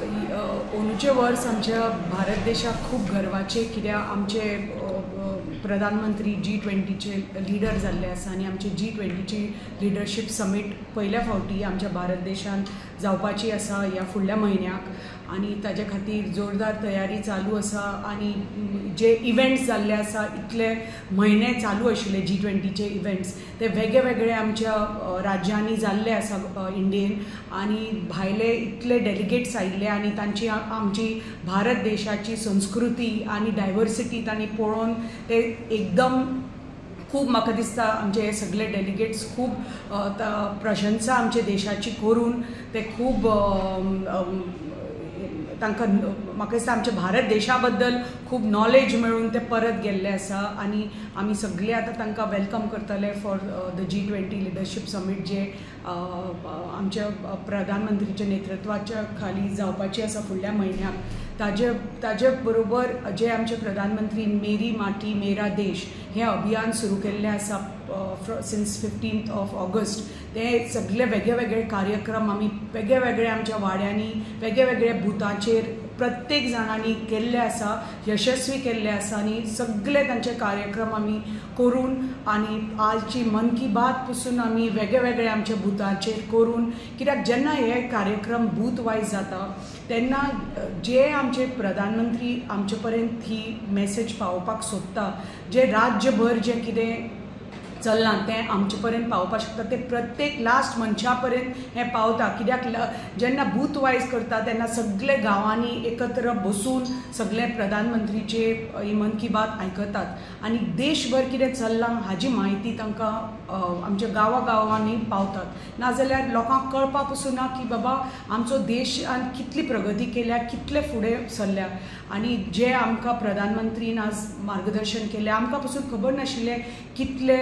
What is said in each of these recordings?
अंदूचें वर्स आमच्या भारत देशाक खूब गर्वाचें, कित्याक आमचे प्रधानमंत्री G20चे लिडर जाल्ले आसा आनी आमचे G20ची लिडरशीप समीट पयल्या फावटी आमच्या भारत देशांत जावपाची आसा ह्या फुडल्या म्हयन्याक आनी ताजे खातीर जोरदार तयारी चालू आसा. आनी जे इव्हेंट्स जाल्ले आसा, इतले म्हयने चालू आशिल्ले G20चे इव्हेंट्स, ते वेगळे वेगळे आमच्या राज्यांनी जाल्ले आसा इंडियेन आनी भायले इतले डेलिगेट्स आयिल्ले आनी तांची आमची भारत देशाची संस्कृती आनी डायवर्सिटी तांणी पळोवन ते एकदम खूब, म्हाका दिसता आमचे हे सगळे डेलिगेट्स खूब प्रशंसा आमच्या देशाची करून ते खूब तांकां म्हाका दिसता आमच्या भारत देशा बद्दल खूब नॉलेज मेळून ते परत गेल्ले आसा. आनी आमी सगळे आतां तांकां welcome करतले for the G20 leadership summit जे आमच्या प्रधानमंत्रीच्या नेतृत्वाच्या खाली जावपाची आसा फुडल्या म्हयन्याक. ताजे बरोबर जे आमचे प्रधानमंत्री मेरी माटी मेरा देश हें अभियान सुरू केल्लें आसा सिन्स 15th of August, ते सगळे वेगळे वेगळे कार्यक्रम आमी वेगळे वेगळे आमच्या वाड्यांनी वेगळे वेगळे बुथांचेर प्रत्येक जाणांनी केल्ले आसा, यशस्वी केल्ले आसा आनी सगळे तांचे कार्यक्रम आमी करून आनी आजची मन की बात पसून आमी वेगळे वेगळे आमच्या बुथांचेर करून, कित्याक जेन्ना हे कार्यक्रम बूथ वायज जाता तेन्ना जे आमचे प्रधानमंत्री आमचे पर्यंत ही मॅसेज पावोवपाक सोदता, जे राज्यभर जें कितें चल्लां तें आमचे पर्यंत पावोवपाक शकता, ते प्रत्येक लास्ट मनशा पर्यंत हें पावता. कित्याक जेन्ना बूथ वायज करता तेन्ना सगळे गांवांनी एकत्र बसून सगळे प्रधानमंत्रीचे ही मन की बात आयकतात आनी देशभर कितें चल्लां हाजी म्हायती तांकां आमच्या गांवा गांवांनी पावतात. नाजाल्यार लोकांक कळपा पसून ना की बाबा आमचो देशान कितली प्रगती केल्या, कितले फुडें सरल्या. आनी जे आमकां प्रधानमंत्रीन आज मार्गदर्शन केलें, आमकां पसून खबर नाशिल्लें कितले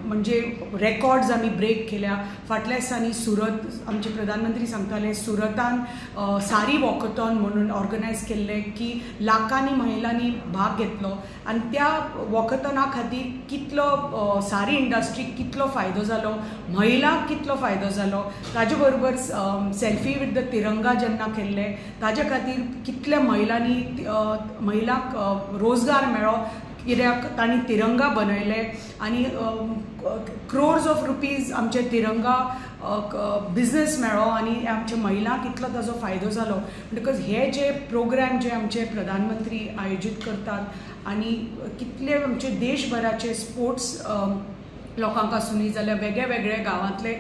म्हणजे रेकॉर्ड्स आमी ब्रेक केल्या. फाटल्या दिसांनी सुरत, आमचे प्रधानमंत्री सांगताले सुरतान सारी वॉकथॉन म्हणून ऑर्गनायज केल्लें की लाखांनी महिलांनी भाग घेतलो आनी त्या वॉकथॉना खातीर कितलो सारी इंडस्ट्रीक कितलो फायदो जालो, महिलांक कितलो फायदो जालो. ताजे बरोबर सेल्फी विथ the तिरंगा जेन्ना केल्लें ताजे खातीर कितल्या महिलांनी महिलांक रोजगार मेळ्ळो, कित्याक तांणी तिरंगा बनयले आनी क्रोर्स ऑफ रुपीज आमचे तिरंगा बिजनेस मेळ्ळो आनी आमच्या महिलांक इतलो ताजो फायदो जालो. म्हणटकच हे जे प्रोग्राम जे आमचे प्रधानमंत्री आयोजीत करतात आनी कितले आमचे देशभराचे स्पोर्ट्स लोकांक आसूनी जाल्यार वेगळे वेगळे गांवांतले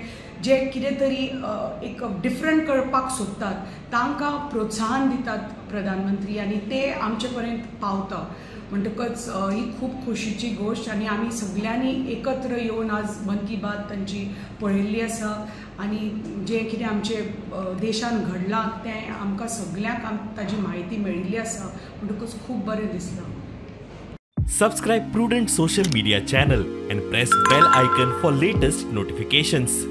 जे कितें तरी एक डिफरंट करपाक सोदतात तांकां प्रोत्साहन दितात प्रधानमंत्री आनी ते आमचे पर्यंत पावता. म्हणटकच ही खूब खोशीची गोश्ट आनी आमी सगल्यांनी एकत्र येवन आज मन की बात तांची पळयल्ली आसा आनी जें कितें आमचे देशान घडलां तें आमकां सगल्यांक ताजी म्हायती मेळिल्ली आसा. म्हणटकच खूब बरें दिसलां. Subscribe Prudent Social Media channel and press bell icon for latest notifications.